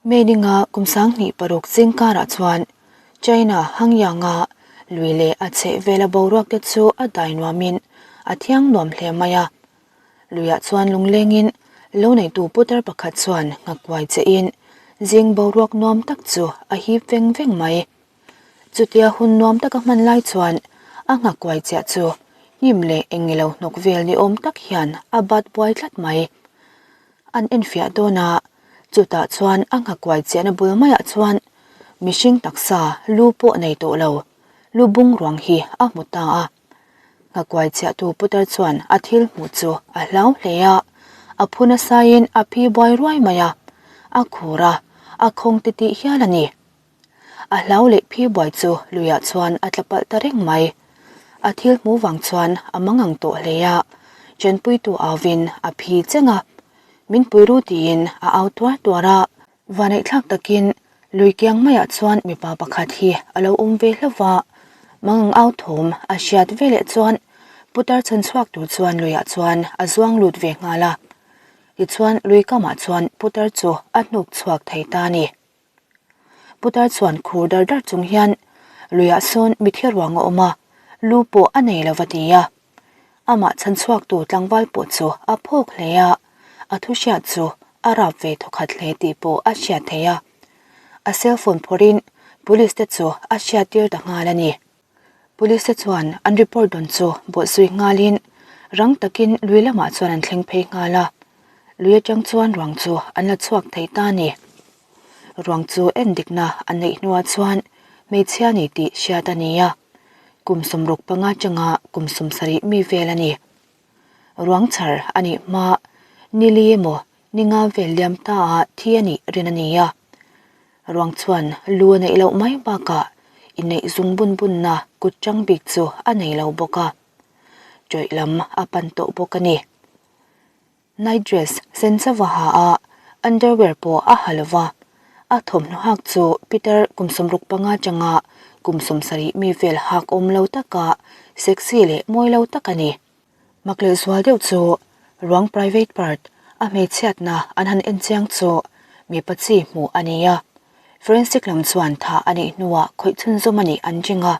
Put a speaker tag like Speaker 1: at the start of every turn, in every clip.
Speaker 1: May ninga kum 2006 zingkarah chuan China Hangyang-a lui leh a chhehvela boruak te chu a dai nuamin a thiang nuam hle mai a. Luiah chuan lunglengin lo neitu putar pakhat chuan nghakuai chein zing boruak nuam tak chu a hip veng veng mai. Chutia hun nuam taka hman lai chuan a nghakuai chiah chu hnim leh engilo hnawk vel ni awm tak hian a bat buai tlat mai. An enfiah dawn a, chutah chuan a nghakuai chiahna bul maiah chuan mihring taksa lu pawh nei tawh lo, lu bung ruang hi a hmu ta a. Nghakuai chiahtu putar chuan a thil hmuh chu a hlau hle a, a phu nasaiin a phi buai ruai mai a, a khur a, a khawng titih hial a ni. A hlau leh phi buai chu luiah chuan a tla palh ta reng mai. A thil hmuh vang chuan a mangang tawh hle a, chenpuitu auvin a phi cheng a, min pui ru tiin a au tuar tuar a. Vaneihthlak takin lui kiang maiah chuan mipa pakhat hi a lo awm ve hlauh va, mangang au thawm a hriat veleh chuan putar chhan chhuak tur chuan luiah chuan a zuang lut ve nghal a. Tichuan lui kamah chuan putar chu a hnuk chhuak thei ta a ni. Putar chuan khur dar dar chung hian luiah sawn mitthi ruang a awm a, lu pawh a nei lo va ti a. Amah chhan chhuaktu tlangval pawh chu a phawk hle a, a thu hriat chu a rap ve thawkhat hle tih pawh a hriat theih a. A cellphone phawrhin police te chu a hriattir ta nghal a ni. Police te chuan an report dawn chu bawhzui nghalin rang takin lui lamah chuan an thleng phei nghal a, lui atang chuan ruang chu an la chhuak thei ta a ni. Ruang chu en dikna an neih hnuah chuan hmeichhia ni tih hriat a ni a, kum 65 atanga kum 70 mi vel a ni. Ruang chhar a nih hma ni li emaw ni nga vel liam ta a thi a nih rin a ni a. Ruang chuan lu a neih loh mai bakah inneih zung bun bunna kut chang bik chu a nei lo bawk a. Tawih lam a pan tawh bawk a ni. Night dress sen chauh a ha a, underwear pawh a ha lo va. A thawmhnaw hak chu Peter kum 65 atanga kum 70 mi vel hak awm lo taka sexy leh mawi lo tak a ni. Mak leh zual deuh chu ruang private part a hmeichhiatna an han en chiang chu mipa chi hmuh a ni a. Forensic lam chuan thah a nih hnuah khawih chhunzawm a nih an ring a.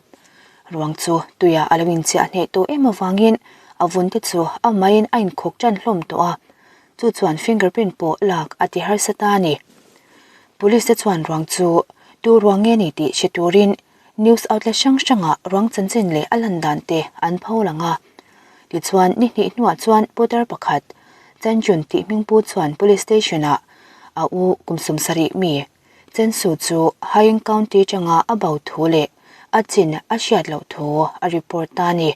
Speaker 1: Ruang chu tuiah a lo inchiah hneh tawh em avangin a vun te chu a maiin a inkhawk tan hlawm tawh a, chu chuan fingerprint pawh lak a ti harsa ta a ni. Police te chuan ruang chu tu ruang nge ni tih hre turin News outlet hrang hrangah ruang chanchin leh a lan dan te an pho lang a. Tichuan, ni hnih hnuah chuan putar pakhat, Chanjun tih hmingpu chuan police station-ah a u kum 70 mi, Chen Su chu Haiyang County atanga a bo thu leh a chin a hriat loh thu a report ta a ni.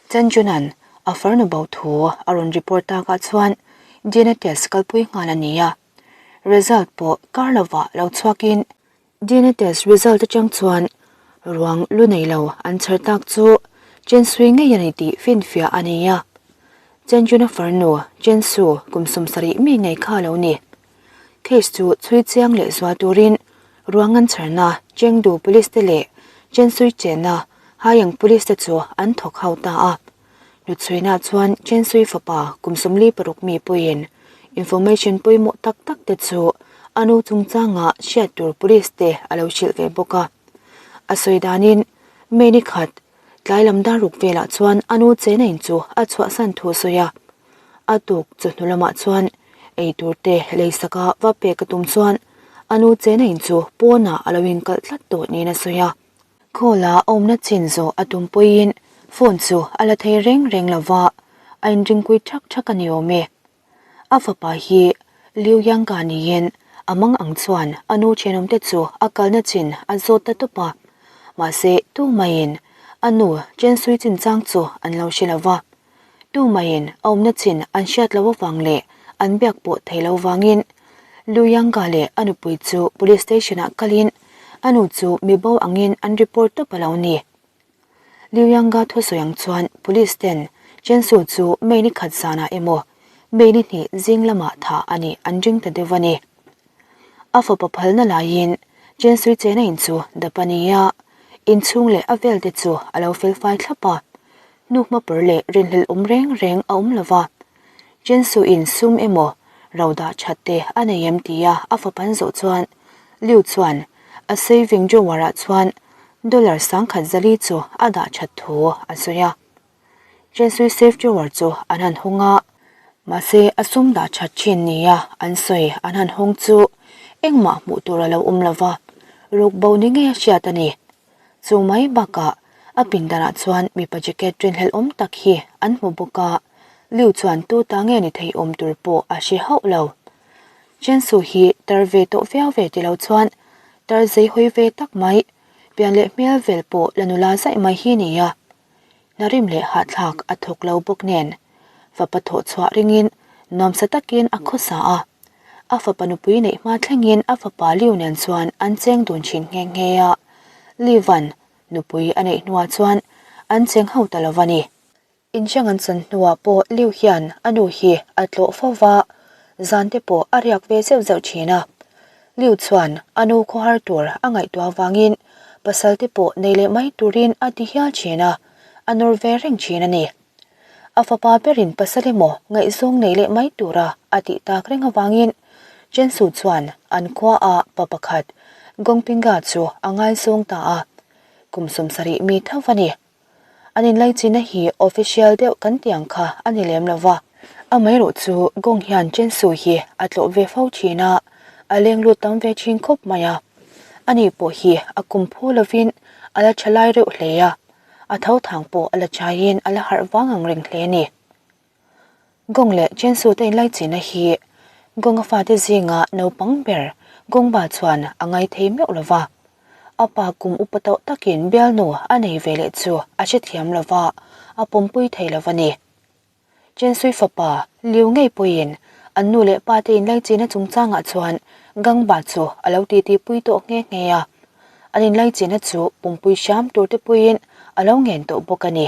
Speaker 1: Chen Junan a farnu bo thu a rawn report takah chuan DNA test kalpui nghal a ni a. Result pawh kar lovah lo chhuakin DNA test result atang chuan ruang lu nei lo an chhar tak chu Chen Sui ngei a ni tih finfiah a ni a. Chen Juna farnu Chen Su kum 70 mi ngei kha lo ni. Case chu chhui chiang leh zual turin ruang an chharna Chengdu Police te leh Chen Sui chenna Haiyang Police te chu an thawk ho ta a. Hnuchhuina chuan Chen Sui fapa kum 46 mi pawhin information pawimawh tak tak te chu a nu chungchanga hriat tur police te a lo hrilh ve bawk a. A sawi danin May ni khat tlai lam dar ruk velah chuan a nu chena in chu a chhuahsan thu a sawi a. A tuk chawhnu lamah chuan ei tur te leisaka va pek a tum chuan a nu chena in chu pawnah a lo inkalh tlat tawh niin a sawi a. Call a awmna chin zawh a tum puiin phone chu a la thei reng reng lo va, a inringkui thak thak a ni awm e. A fapa hi Liu Yangka niin a mang ang chuan a nu thenawmte chu a kalna chin a zawt ta tawp a, mahse tu maiin a nu Chensui chinchang chu an lo hre lo va. Tu maiin a awmna chin an hriat loh avang leh an biak pawh thei lo vangin Liu Yangka leh a nupui chu police station-ah kalin a nu chu mi bo angin an report tawp a lo ni. Liu Yangga thusawi ang chuan police ten Chen Su chu May ni khat zanah emaw May ni hnih zing lamah thah a nih an ring ta deuh a ni. A fapa phalna laiin Chen Sui chena in chu dap a ni a, inchhung leh a vel te chu a lo felfai thlap a, hnuhma pawr leh rinhlelh awm reng reng a awm lo va. Chen Su in sum emaw. Ro dah that te a nei em tia a fapan zawh chuan Liu chuan a saving drawer ah chuan dollar 10,000 zali chu a dah that thu a sawi a. Chensui safe drawer chu an han hawng a, mahse a sum dah that thin nia an sawi an han hawng chu engmah hmuh tur a lo awm lova, ruk bo ni ngei a hriat a ni. Chu mai bakah a pindanah chuan mipa jacket rinhlelh awm tak hi an hmu bawk a, Liu chuan tu ta nge ni thei awm tur pawh a hre hauh lo. Chensu hi tar ve tawh viau ve ti lo chuan tar zei hawi ve tak mai, pian leh hmel vel pawh la nula zaih mai hi ni a. Hnarim leh hahthlak a thawk lo bawk nen fapa thawh chhuah ringin nuamsa takin a khawsa a. A fapa nupui neih hma thlengin a fapa Liu nen chuan an cheng dun thin nghe nghe a. Liuvan nupui a neih hnuah chuan an cheng ho ta lo va ni. Inhrang an chan hnuah pawh Liu hian a nu hi a tlawh fo va, zan te pawh a riak ve zeuh zeuh thin a. Liu chuan a nu khawhar tur a ngaihtuah avangin pasal te pawh nei leh mai turin a ti hial thin a, a nawr ve reng thin a ni. A fapa berin pasal emaw ngaihzawng nei leh mai tura a tih tak reng avangin Chen Su chuan an khuaah pa pakhat Gongpinga chu a ngaizawng ta a, kum 70 mi tho a ni. An inlaichinna hi official deuh kan tih ang kha a ni lem lo va. Amaherawh chu Gong hian Chen Su hi a tlawh ve fo thin a, a leng lut tam ve thin khawp mai a. Ani pawh hi a kum phu lovin a la tha lai reuh hle a, a tho thang pawh a la chaiin a la harh vang ang reng hle a ni. Gong leh Chen Su te inlaichinna hi Gong-a fate zinga naupang ber Gong Ba chuan a ngai thei meuh lo va. A pa kum upa tawh takin bialnu a nei ve leh chu a hrethiam lo va, a pawmpui thei lo a ni. Chen Sui fapa Liu ngei pawhin an nu leh pa te inlaichinna chungchangah chuan Gang Ba chu a lo titipui tawh nghe nghe a. An inlaichinna chu pumpui hram tur te puiin a lo ngen tawh bawk a ni.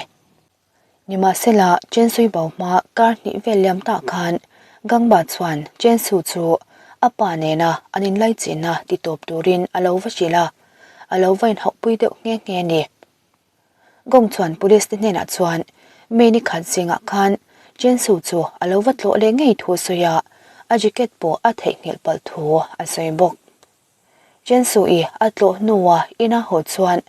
Speaker 1: Nimahsela, Chensui bo hma kar hnih vel liam tah khan Gangba chuan Chensu chu a pa nena an inlaichinna ti tawp turin a lo va hrilh a, a lo va inhauhpui deuh nghe nghe a ni. Gong chuan police te hnenah chuan May ni khat zingah khan Chensu chu a lo va tlawh leh ngei thu a sawi a, a jacket pawh a theihnghilh palh thu a sawi bawk. Chensu-i a tlawh hnua ina haw chuan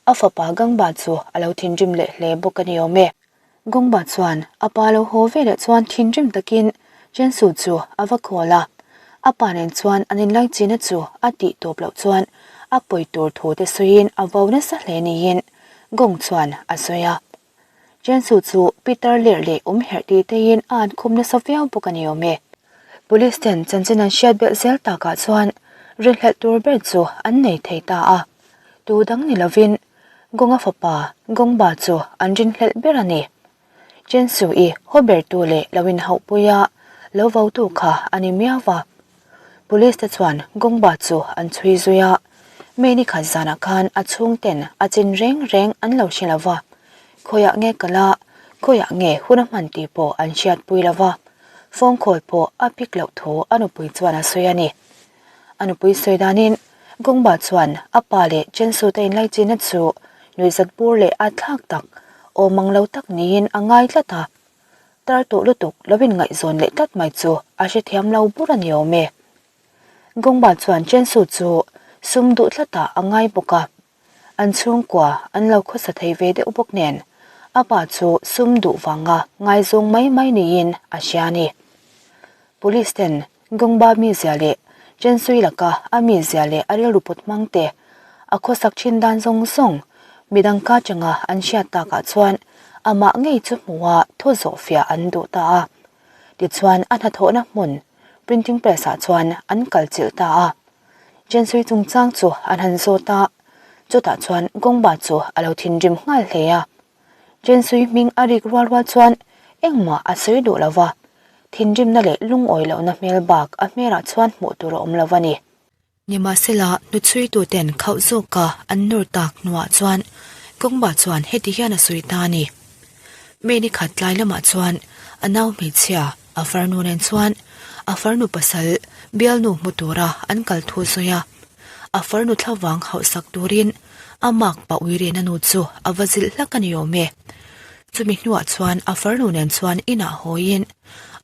Speaker 1: a fapa Gangba chu a lo thinrim leh hle bawk a ni awm e. Gangba chuan a pa lo haw veleh chuan thinrim takin Chensu chu a va call a, a pa nen chuan an inlaichina chu a tih tawp loh chuan a pawi tur thu te sawiin a vo nasa hle niin Gong chuan a sawi a. Chensu chu Peter lerh leh awm herh tih teiin a an khum nasa viau bawk a ni awm e. Police ten chanchin an hriat belh zel takah chuan rinhlelh tur ber chu an nei thei ta a, tu dang ni lovin Gonga fapa Gongba chu an rinhlelh ber a ni. Chensu i haw bertu leh lo inhauhpui a lo votu kha a ni miau va. Police te chuan Gongba chu an chhui zui a, May ni khat zanah khan a chhungten a chin reng reng an lo hre lo va, khawiah nge kal a, khawiah nge hun a hman tih pawh an hriatpui lo va, phone call pawh a pick loh thu a nupui chuan a sawi a ni. A nupui sawi danin Gongba chuan a pa leh Chensu te inlaichinna chu nuihzat bur leh a thlak tak, awm ang lo tak niin a ngai tlat a, Tar tawh lutuk lo inngaihzawn leh tlat mai chu a hrethiam lo bur a ni awm e. Gongba chuan Chensu chu sum duh tlatah a ngai bawk a, an chhungkua an lo khawsa thei ve deuh bawk nen a pa chu sum duh vanga ngaizawng mai mai niin a hria a ni. Police ten Gongba mizia leh Chensui laka a mizia leh a rilru put hmang te a khawsak thin dan zawng zawng midang ka changa an hriat takah chuan amah ngei chu hmuha thu zawh fiah an duh ta a. Tichuan a hnathawhna hmun printing press ah chuan an kal chilh ta a. Chensui chungchang chu an han zawt a, chutah chuan Gongba chu a lo thinrim nghal hle a. Chensui hming a rik rual rual chuan engmah a sawi duh lo va, thinrimna leh lungawi lohna hmel bak a hmelah chuan hmuh tur a awm lo a ni. Nimahsela, hnuchhuituten khauh zawka an nawr tak hnuah chuan Kawngba chuan heti hian a sawi ta a ni. May ni khat tlai lamah chuan a nau hmeichhia a farnu nen chuan a farnu pasal bialnu hmu tura an kal thu sawi a, a farnu thlavang hauhsak turin a mak pa uirena nu chu a va zilh hlak a ni awm e. Chumi hnuah chuan a farnu nen chuan inah hawiin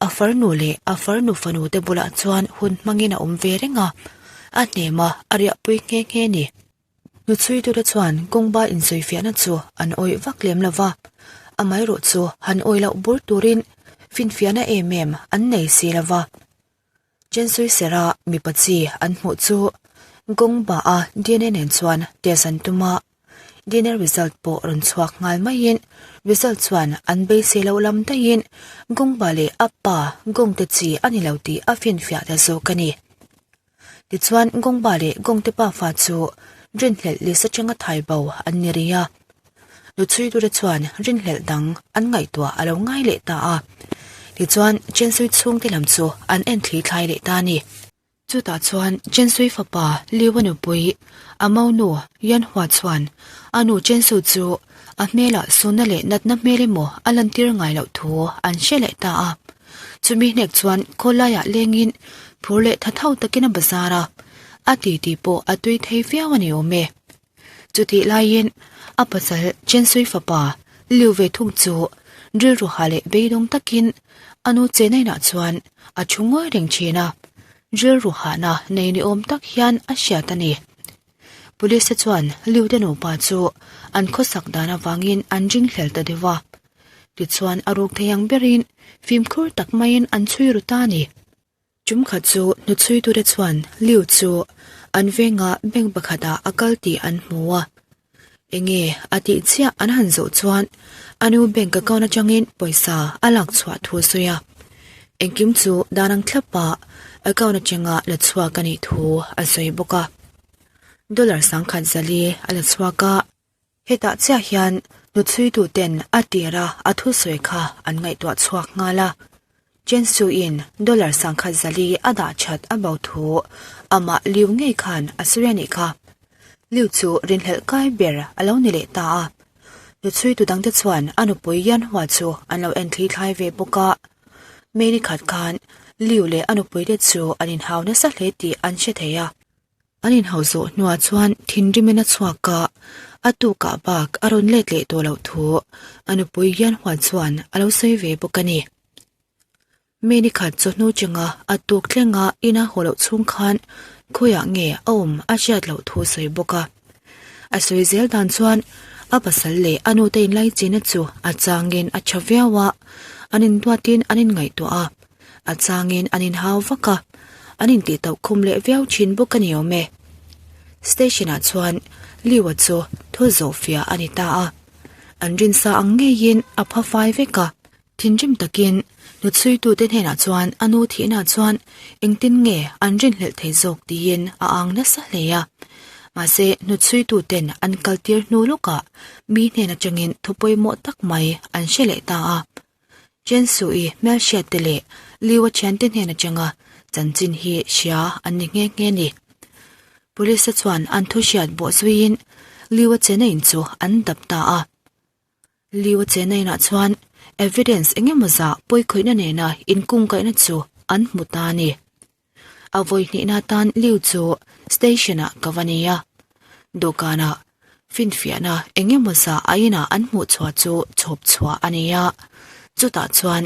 Speaker 1: a farnu leh a farnu fanu te bulah chuan hun hmangin a awm ve reng a, a hnema a riahpui nghe nghe ni. Hnuchhuitute chuan kawngba insawifiahna chu an awih vak lem lo va, amaherawh chu han awih loh bur turin finfiahna em em an nei si lo va. Chensui Sera mipa chi an hmuh chu kawngba a dna nen chuan test an tum a, dna result pawh rawn chhuak nghal maiin result chuan an beisei loh lam daihin kawngba leh a pa kawngte chi a ni lo tih a finfiah ta zawk a ni. Tichuan, Gongba leh Gongte pafa chu rinhlelh list atanga thai bo an ni rih a. Nuchhuitute chuan rinhlelh dang an ngaihtuah a lo ngai leh ta a. Tichuan, Chensui chhungte lam chu an en thli thlai leh ta a ni. Chutah chuan Chensui fapa Liu-a nupui, a maunu Yanhua chuan a nu Chensu chu a hmelah sunna leh natna hmel emaw a lantir ngai loh thu an hre leh ta a. Chumi hnek chuan khawlaiah lengin phur leh tha tho takin a bazar a, a titi pawh a tui thei viau a ni awm e. Chutih laiin a pasal Chensui fapa Liu ve thung chu rilru ha leh beidawng takin a nu Chenainah chuan a thu ngawi reng thin a, rilru hahna nei ni awm tak hian a hriat a ni. Police te chuan Liu te nupa chu an khawsak dan avangin an ringhlel ta deuh a. Tichuan a ruk thei ang berin fimkhur tak maiin an chhui ru ta a ni. Tum khat chu hnuchhuitute chuan Liu chu an venga bank pakhatah a kal tih an hmu a. Enge a tih chiah an han zawh chuan a nu bank account atangin pawisa a lak chhuah thu a sawi a. Engkim chu dan ang thlapa account atanga la chhuak a nih thu a sawi bawk a. Dollar 10,000 zali a la chhuak a. Hetah chiah hian hnuchhuituten a tira a thusawi kha an ngaihtuah chhuak nghal a. Chen Su-in dollar 10,000 zali a dah that a bo thu amah Liu ngei khan a sawi a nih kha. Liu chu rinhlelh kai ber a lo ni leh ta a. Hnuchhuitu dangte chuan a nupui Yan Hua chu an lo en thli thlai ve bawk a. May ni khat khan Liu leh a nupuite chu an inhau nasa hle tih an hre thei a. An inhauh zawh hnuah chuan thinrimin a chhuak a, a tukah bak a rawn let leh tawh loh thu a nupui Yan Hua chuan a lo sawi ve bawk a ni. Mi ni khat chawhnu chenga a tuk thlenga ina haw loh chhung khan khawiah nge a awm a hriat loh thu sawi bawk a. A sawi zel dan chuan a pasal leh a nute inlaichinna chu a changin a tha viau a, an induatin an inngaihtuah a, a changin an inhau vak a, an intih tauh khum leh viau thin bawk a ni awm e. Station-ah chuan Liu-a chu thu zawhfiah a ni ta a, an rinsa ang ngeiin a pha fai vek a. Thinrim takin hnuchhuitute hnenah chuan a nu thihna chuan engtin nge an rinhlelh thei zawk tiin a ang nasa hle a. Mahse, hnuchhuituten an kaltir hnu lawkah mi hnen atangin thu pawimawh tak mai an hre leh ta a. Chen Sui hmelhriatte leh Liu-a thiante hnen atanga chanchin hi hria an ni nghe nghe ni. Police-te chuan an thu hriat bawh zuiin Liu-a chena in chu an dap ta a. Liu-a chena inah chuan evidence eng emaw zah pawikhawihna nena inkungkaihna chu an hmu ta a ni. A vawi hnihna atan Liu chu station-ah ka va nei a. Dawhkanah finfiahna eng emaw zah a inah an hmuh chhuah chu chhawp chhuah a ni a. Chutah chuan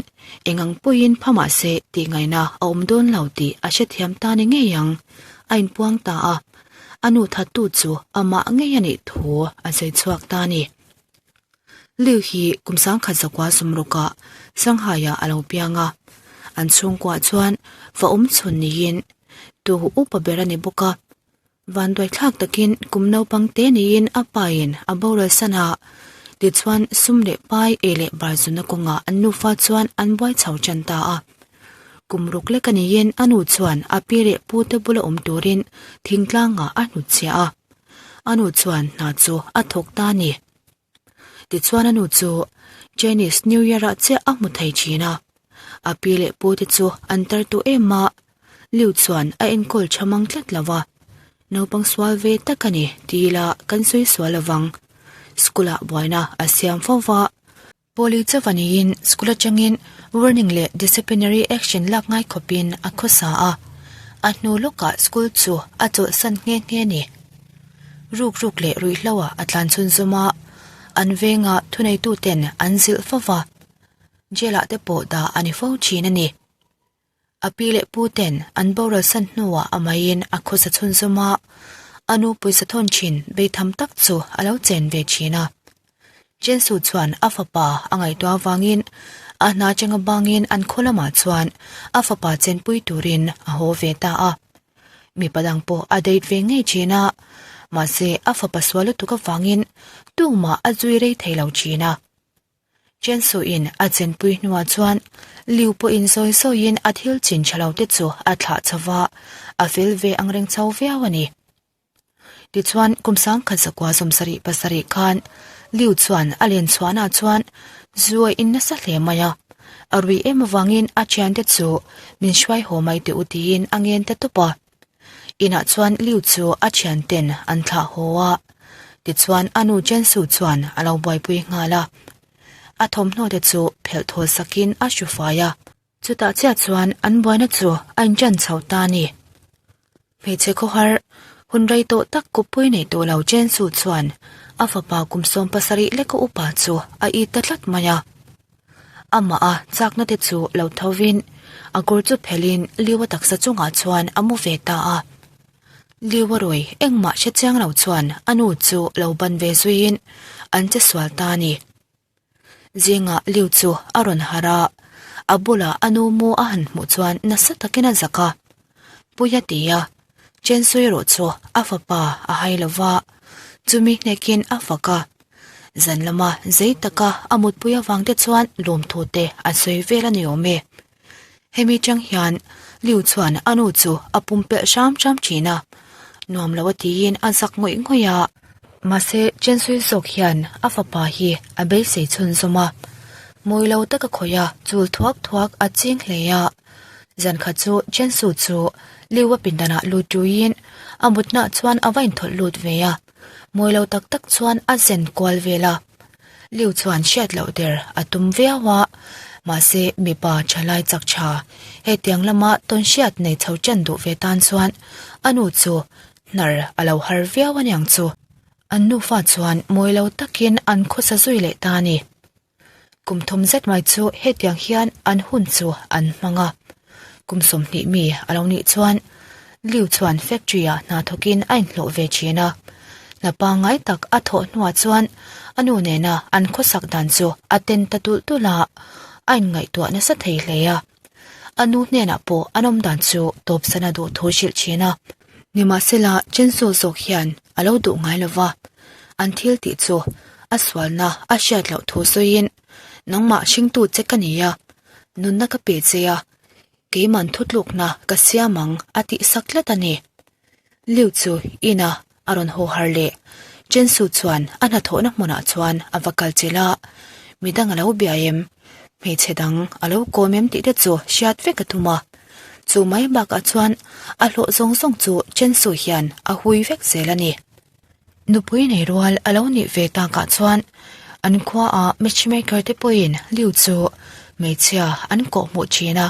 Speaker 1: eng ang pawhin pha mah se tih ngaihna a awm dawn lo tih a hrethiam ta ni ngei ang. A inpuang ta a, a nu thattu chu amah ngei a nih thu a sawi chhuak ta a ni. Liu hi kum 10,000 zakua sawmrukah Shanghai-ah a lo piang a, an chhungkuah chuan va awm chhun niin tu upa ber a ni bawk a. Vanduaithlak takin kum naupang te niin a pain a boral san a, tichuan sum leh pai ei leh bar zunna kawngah an nufa chuan an buai chho tan ta a. Kum ruk lek a niin a nu chuan a pi leh pute bula awm turin thingtlangah a hnutchhiah a. A nu chuan hna chu a thawk ta a ni. Tichuan a nu chu Chinese New Year ah chiah a hmu thei thin a. A pi leh pu te chu an tar tawh em a, Liu chuan a enkawl tha mang tlat lo a. Naupang sual ve tak a ni ti ila kan sawi sual lovang. School ah buaina a siam fo va. Pawli chauh a niin school atangin warning leh disciplinary action lak ngai khawpin a khawsa a, a hnu lawkah school chu a chawlhsan nghe nghe a ni. Ruk ruk leh ruihhloah a tlan chhunzawm a, An venga thuneituten an zilh fo va, jail-ah te pawh dah a ni fo thin a ni. A pi leh pu ten an boral san hnuah a maiin a khawsa chhunzawm a, a nu pawisa thawn thin beitham tak chu a lo chen ve thin a. Jensu chuan a fapa a ngaihtuah avangin a hna changa bangin an khaw lamah chuan a fapa chenpui turin a haw ve ta a. Mipa dang pawh a date ve ngei thin a, mahse a fapa sual lutuk avangin tumah a zui rei thei lo thin a. Jensu-in a chenpui hnuah chuan Liu pawhin zawi zawiin a thil chin tha lo te chu a thlah chho va, a fel ve angreng chho viau a ni. Tichuan, kum sangkhat zakua 77 pasarih khan Liu chuan a len chhuahnaah chuan zu a in nasa hle mai a, a rui em avangin a thiante chu min hruai haw mai teh u tiin a ngen ta tawp a. Inah chuan Liu chu a thianten an thlah haw a, tichuan a nu Jen Su chuan a lo buaipui nghal a. A thawmhnaw te chu phelh thawl sakin a hru fai a. Chutah chiah chuan an buaina chu a inṭan chho ta a ni. Hmeichhe khawhar hun rei tawh tak kuppui nei tawh lo Jen Su chuan a fapa kum 70 leka upa chu a it ta tlat mai a. Amah a chakna te chu lo thovin a kawr chu phelhin Liu-a taksa chungah chuan a mu ve ta a. Liu-a rawi engmah hre chiang lo chuan a nu chu lo ban ve zuiin an che sual ta a ni. Zingah Liu chu a rawn harh a, a bulah a nu mu a han hmuh chuan nasa takin a zak a. Puia ti a, Chensui erawh chu a fapa a hai lo va, chumi hnekin a fak a. Zan lama zei taka a mutpui avang te chuan lawmthu te a sawi vel a ni awm e. Hemi chang hian Liu chuan a nu chu a pumpelh hram hram thin a, nuam lo a tiin a zak ngawih ngawih a. Mahse, Chensui zawk hian a fapa hi a beisei chhunzawm a, mawi lo taka khawih a chul thuak thuak a ching hle a. Zan khat chu Chensu chu Liu a pindanah lut tuiin a mutnaah chuan a va inthawlh lut ve a, mawi lo tak tak chuan a zen kual vel a. Liu chuan hriat loh der a tum viau a, mahse mipa thalai chak tha hetiang lama tawn hriat nei chho chen duh ve tan chuan a nu chu hnar a lo har viau aniang chu. An nufa chuan mawi lo takin an khawsa zui leh ta a ni. Kum thum zet mai chu hetiang hian an hun chu an hmang a, kum 20 mi a lo nih chuan Liu chuan factory-ah hna thawkin a inhlawh ve thin a. Hna pangngai tak a thawh hnuah chuan a nu nena an khawsak dan chu a ten ta tulh tulh a, a inngaihtuah nasa thei hle a. A nu hnenah pawh an awm dan chu tawpsan a duh thu hrilh thin a. Nimahsela, Chensaw zawk hian a lo duh ngai lo va, an thil tih chu a sualna a hriat loh thu sawiin, Nangmah hringtu che ka ni a, nunna ka pe che a, Keiman thutlukna ka siam ang a tih sak tlat a ni. Liu chu ina a rawn haw har leh. Chen Su chuan a hnathawhna hmunah chuan a va kal chilh a, midang a lo bia em, hmeichhe dang a lo kawm em tih te chu hriat vek a tum a. Chu mai bakah chuan a hlawh zawng zawng chu Chen Su hian a hui vek zel a ni. Nupui nei rual a lo nih ve takah chuan an khuaah matchmaker te pawhin Liu chu hmeichhia an kawh hmuh thin a.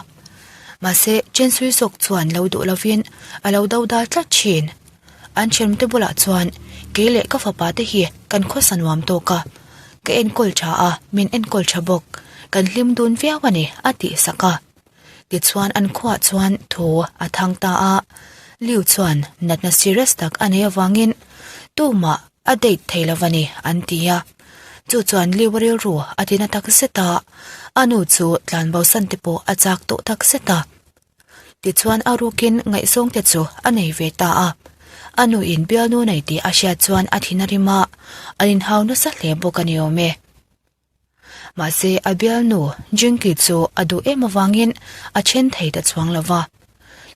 Speaker 1: Mahse, Chensui zawk chuan lo duh lovin a lo do dal tlat thin. An thianmte bulah chuan kei leh ka fapa te hi kan khawsa nuam tawk a, ka enkawl tha a, min enkawl tha bawk, kan hlim dun viau a ni a tih sak a. Tichuan an khuaah chuan thu a thang ta a, Liu chuan natna serious tak a nei avangin tumah a date thei lo a ni an ti a. Chu chuan Liu a rilru a ti na tak zet a, a nu chu tlanbosan te pawh a chak tawh tak zet a. Tichuan a rukin ngaihzawng te chu a nei ve ta a, a nuin bialnu nei tih a hriat chuan a thin a rim a, an inhau nasa hle bawk a ni awm e. Mahse, a bialnu Jinky chu a duh em avangin a then thei ta chuang lo va.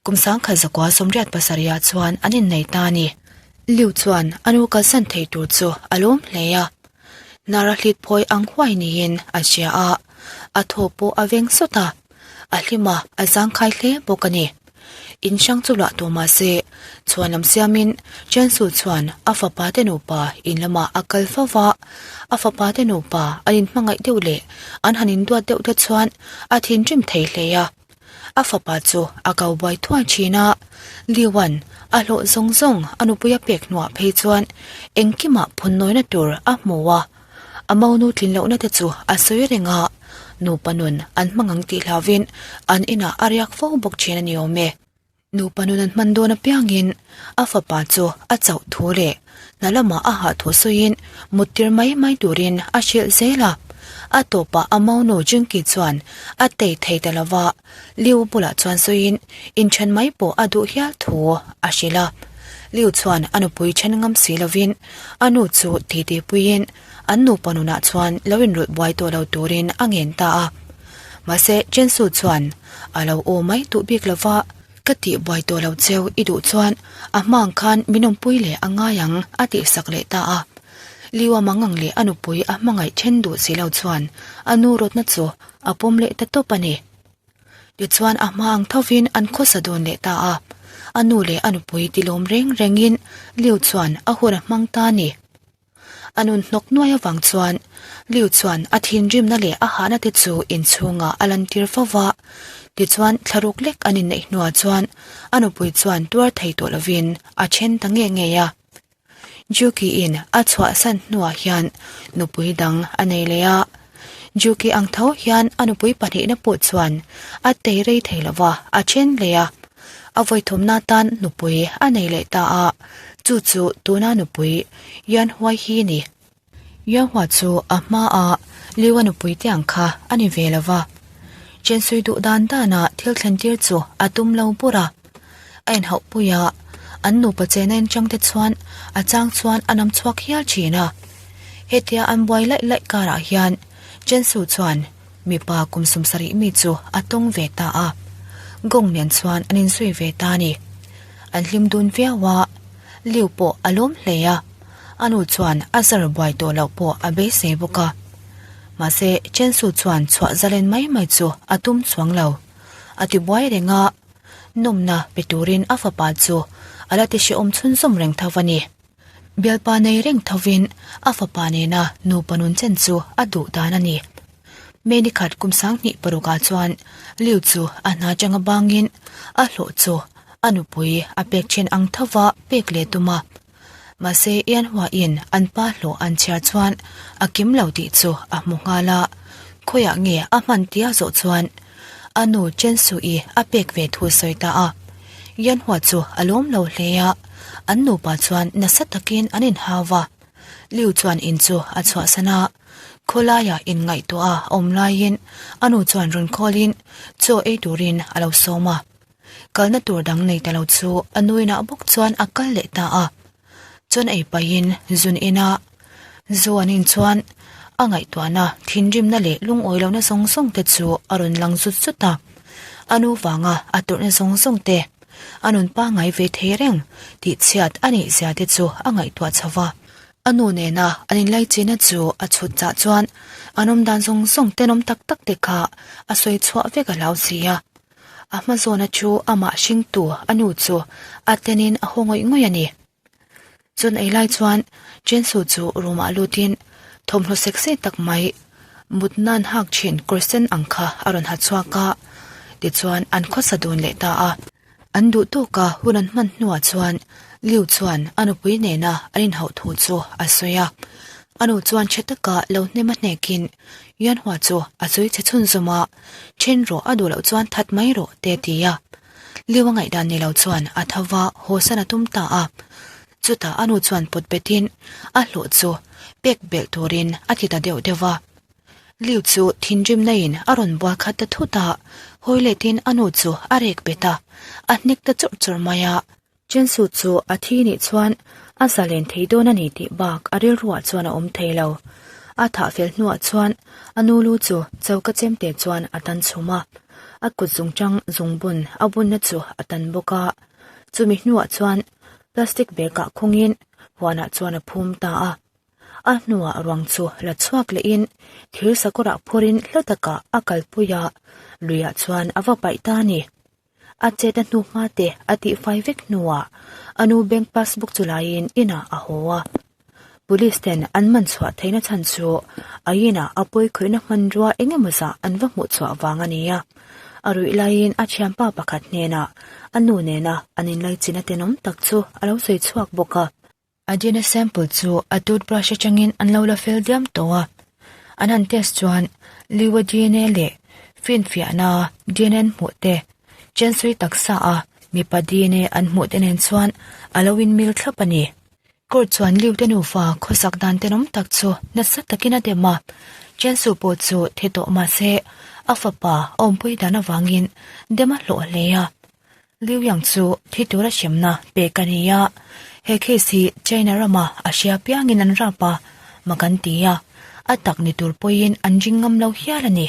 Speaker 1: Kum 1987 chuan an innei ta a ni. Liu chuan a nu kalsan thei tur chu a lawm hle a. Nara hlit phawi ang huai niin a hria a, a thaw pawh a veng sawt a, a hlim a, a zangkhai hle bawk a ni. In hrang chu luah tawh mah se, chhuan lam siamin Chensu chuan a fapa te nupa in lamah a kal fo va, a fapa te nupa an inhmangaih deuh leh an han induat deuh te chuan a thinrim thei hle a. A fapa chu a ko buai thuai thin a, Liuan a hlawh zawng zawng a nupuia pek hnuah phei chuan engkimah phunnawina tur a hmu a. A monu tlin lohna te chu a sawi reng a, nupa nun an hmang ang tih hlauvin an inah a riak fo bawk thin a ni awm e. Nupa nun an hman dawn apiangin a fapa chu a chauh thu leh hna lamah a hah thu sawiin muttir mai mai turin a hrilh zel a. A tawpah a monu Jinky chuan a tei thei ta lova, Liu bulah chuan sawiin inthen mai pawh a duh hial thu a hrilh a. Liu chuan a nupui then ngam si lovin a nu chu titi puiin an nupa nunah chuan lo inrawlh buai tawh lo turin a ngen ta a. Mahse Chen Su chuan a lo aw mai duh bik lova, Ka tih buai tawh lo cheu i duh chuan a hmang khan min awmpui leh a ngai ang a tihsak leh ta a. Liu a mangang leh a nupui a hmangaih then duh si lo chuan a nu rawtna chu a pawm leh ta tawp a ni. Tichuan a hma ang thovin an khawsa dawn leh ta a, a nu leh a nupui tilawm reng rengin Liu chuan a hun a hmang ta a ni. A nun hnawk nuai avang chuan Liu chuan a thinrimna leh a hahna te chu inchhungah a lantir fo va, tichuan thlaruk lek an inneih hnuah chuan a nupui chuan tuar thei tawh lovin a then ta nge ngei a. Juki-in a chhuahsan hnuah hian nupui dang a nei leh a. Juki ang tho hian a nupui pahnihna pawh chuan a tei rei thei lo va, a then leh a. A vawithawmna tan nupui a nei leh ta a, chu chu tuna nupui Yan Huai hi a ni. Yan Hua chu a hmaa Liu-a nupui te ang kha a ni ve lo va. Chensui duh dan dana thil thlen tir chu a tum lo bur a. A inhauh pui a, an nupa chena inchang te chuan a chang chuan a nam chhuak hial thin a. Hetia an buai laih laih karah hian Chensu chuan mipa kum sumsarih mi chu a tawng ve ta a. Gong nen chuan an inzui ve ta a ni. An hlim dun viau a, Liu pawh a lawm hle a, a nu chuan a zar buai tawh loh pawh a beisei bawk a. Mahse Chensu chuan chhuah zalen mai mai chu a tum chuang lo. A ti buai reng a. Nawmna pe turin a fapa chu a la ti hrehawm chhunzawm reng tho a ni. Bialpa nei reng thovin a fapa nena nupa nun chen chu a duh dan a ni. May ni khat kum 2006 ah chuan Liu chu a hna changa bangin a hlawh chu a nupui a pek then ang thova pek leh tum a. Mahse Ian Hua-in an pa hlawh an chhiar chuan a kim lo tih chu a hmu nghal a, khawiah nge a hman tia zawh chuan a nu Chen Su-i a pek ve thu sawi ta a. Ian Hua chu a lawm lo hle a, an nupa chuan nasa takin an inhau va. Liu chuan in chu a chhuahsan a, khawlaiah inngaihtuah a awm laiin a nu chuan rawn call-in chaw ei turin a lo sawm a. Kalna tur dang nei ta lo chu a nuinah bawk chuan a kal leh ta a. Chuan ei pahin zun ina zu an in chuan a ngaihtuahna thinrimna leh lungawi lohna zawng zawng te chu a rawn lang zut zut a. A nu vanga a tawrhna zawng zawng te, a nun pangngai ve thei reng tih chhiat a nih zia te chu a ngaihtuah chho va. A nu nena an inlaichina chu a chhut chah chuan an awmdan zawng zawng tenawm tak tak te kha a sawi chhuah vek a hlau si a. A hma zawna chu amah hringtu a nu chu a tenin a haw ngawih ngawih a ni. Chun ei lai chuan Chensu chu room ah lutin thawmhnaw sek sek tak mai mut nan hak thin kawr sen ang kha a rawn ha chhuak a, tichuan an khawsa dun leh ta a. An duh tawka hun an hman hnuah chuan Liu chuan a nupui nena an inhauh thu chu a sawi a. A nu chuan chhe taka lo hnem a hnekin Yanhua chu a sawi chhe chhunzawm a. Then rawh a duh loh chuan that mai rawh te a ti a. Liu a ngaihdan ni lo chuan a tho va haw san a tum ta a. Chutah a nu chuan pawt betin a hlawh chu pek belh turin a ti ta deuh deuh va. Liu chu thinrimna in a rawn bual khat ta thut a, hawi letin a nu chu a rek bet a, a hnek ta chawrh chawrh mai a. Chensu chu a thi nih chuan a zalen thei dawn a ni tih bak a rilruah chuan a awm thei lo. A thah fel hnuah chuan a nu lu chu choka chemte chuan a tan chhum a, a kut zungchang zungbun a bunna chu a tan bawk a. Chumi hnuah chuan plastic bag ah khungin huanah chuan a phum ta a. A hnuah ruang chu la chhuak lehin thir sakawrah phurin hla takah a kalpui a, luiah chuan a va paih ta a ni. A chet a hnu hma te a tihfai vek hnuah a nu bank passbook chu laiin inah a haw a. Police ten an man chhuah theihna chhan chu a inah a pawi khawihna hmanrua eng emaw zah an va hmuh chhuah vang a ni a. A ruih laiin a thianpa pakhat hnenah a nu nena an inlaichin a tenawm tak chu a lo sawi chhuak bawk a. A DNA sample chu a toothbrush atangin an lo la fel diam tawh a. An han test chuan Liu-a dna leh finfiahna dna an hmuh te, Chensui taksa a mipa dna an hmuh te nen chuan a lo inmil thlap a ni. Court chuan Liu te nufa khawsak dan tenawm tak chu nasa takin a dem a, Chensu pawh chu thi tawh mah se a fapa a awmpui dan avangin dem a hlawh hle a. Liu Yang chu thi tura hremna pek a ni a, he case hi China rama a hria piangin an rap a, mak an ti a, a tak ni tur pawhin an ring ngam lo hial a ni.